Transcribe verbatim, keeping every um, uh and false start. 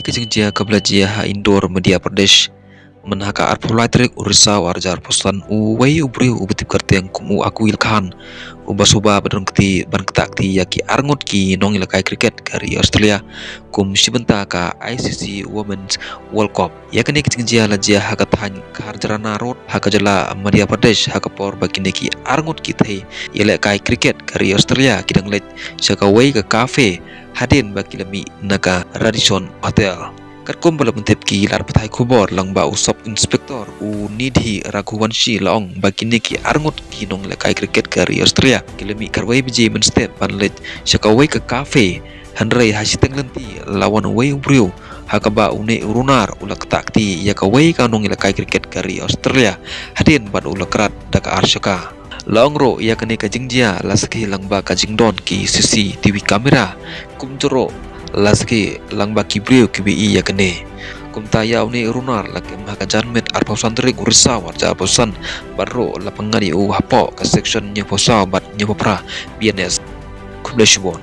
Ka jingjia kaba la jia ha Indore, Madhya Pradesh, mynha ka arphew lai tarik u Risaw arhajar arphew san, uwei u briew uba tip kyrteng kum u Aqil Khan, uba suba ba don kti ban ktah kti ïa ki arngut ki nongïalehkai cricket ka ri Australia kum shi bynta ka I C C Women's World Cup. Ïa kane ka jingjia la jia ha ka thaiñ Kharjarana Road ha ka jylla Madhya Pradesh, ha ka por ba kine ki arngut ki thei ïalehkai cricket ka ri Australia ki dang leit sha kawei ka cafe hadien ba ki la mih na ka Radisson Hotel. Katkum ba la pyntip ki lad pathai khubor lyngba u Sub Inspector u Nidhi Raghuvanshi, la ong ba kine ki arngut ki nongïalehkai cricket ka ri Australia ki la mih khatwei baje mynstep ban leit sha kawei ka cafe, hynrei ha shiteng lynti la wan uwei u briew ha kaba une u runar u la ktah kti ïa kawei ka nongïalehkai cricket ka ri Australia hadien bad u la krad da ka arshaka. La ong ruh ïa kane ka jingjia la sakhi lyngba ka jingdon ki C C T V camera, kumjuh ruh la sakhi lyngba ki briew kiba ïohi ïa kane. Kumta ïa une u runar la kem ha ka janmiet arphew san tarik u Risaw arhajar arphew san bad ruh la pynngat ïa u hapoh ka section hynñiewphew saw bad hynñiewphew phra B N S. Khublei shibun.